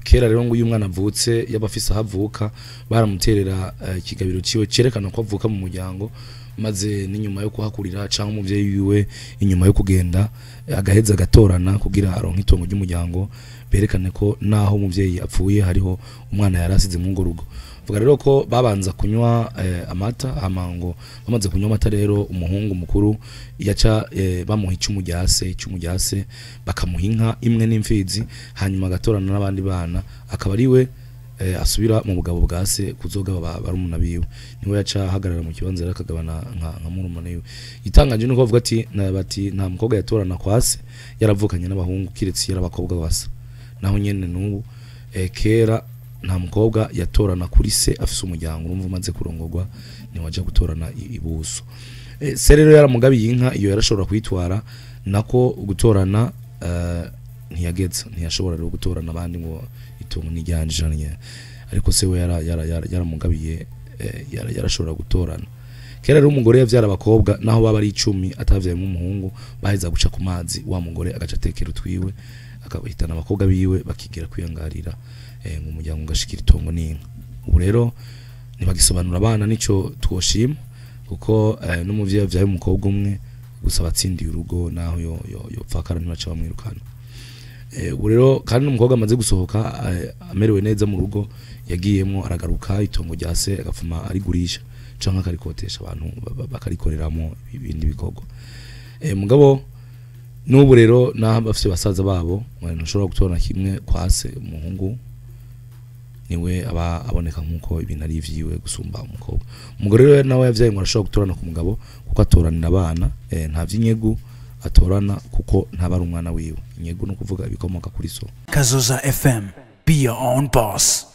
Kera rero ngo uyu mwana avutse yabafise ahavuka baramuterera ikigabiro ciwe cerekana ko avuka mu muryango, maze n'inyuma yo kuhakurira canke umuvyeyi wiwe inyuma yo kugenda agaheza agatorana kugira aronke itongo ry'umuryango, berekane ko naho umuvyeyi apfuye hariho umwana yarasize mu ngo rugo. Vuga rero ko babanza kunywa amata, amango bamaze kunywa amata rero umuhungu mukuru yaca bamuha icumu rya se bakamuha inka imwe n'imfizi, hanyuma agatorana n'abandi bana akaba ariwe asubira mu bugabo bwa se kuzogaba barumuna biwe, niwe yaca ahagarara mu kibanza rero akagabana nka murumuna wiwe. Itangaje nuko bavuga ati na bati nta mukobwa yatorana kwa se yaravukanye n'abahungu kiretse yarabakobwa basa. Naho nyene n'ubu kera nta mukobwa yatorana kuri se afise umuryango, urumva umaze kurongorwa ntiwaja gutorana ibuso. Se rero yaramugabiye inka, iyo yarashobora kuyitwara, nako gutorana ntiyageza, ntiyashobora rero gutorana abandi ngo itongo nijyanjanye, ariko se we yaramugabiye yarashobora gutorana. Kera rero umugore yavyara abakobwa naho baba ari 10 atavyayemo umuhungu, baheza guca ku mazi wa mugore agaca atekera utwiwe akabahitana abakobwa biwe bakigira kwiyangarira, ngo umuryango ugashikira itongo n'inka. Ubu rero ntibagisobanura abana, nico twoshima kuko n'umuvyeyi avyaye umukobwa umwe gusa batsindiye urugo, naho yo yopfakara ntibaca bamwirukana. Ubu rero kandi n'umukobwa amaze gusohoka amerewe neza mu rugo yagiyemo aragaruka itongo rya se agapfuma arigurisha canke akarikotesha abantu bakarikoreramo ibindi bikorwa. Mugabo n'ubu rero naho bafise basaza babo ntushobora gutora kimwe kwa se, umuhungu niwe aba aboneka nkuko ibintu ari ivyiwe gusumba umukobwa. Umugore rero nawe yavyaye ngo arashobora gutorana ku mugabo kuko atoranira abana, nta vy'inyegu atorana kuko ntaba ari umwana wiwe. Inyegu no kuvuga ibikomoka kuri so. Kazoza FM. Be your own boss.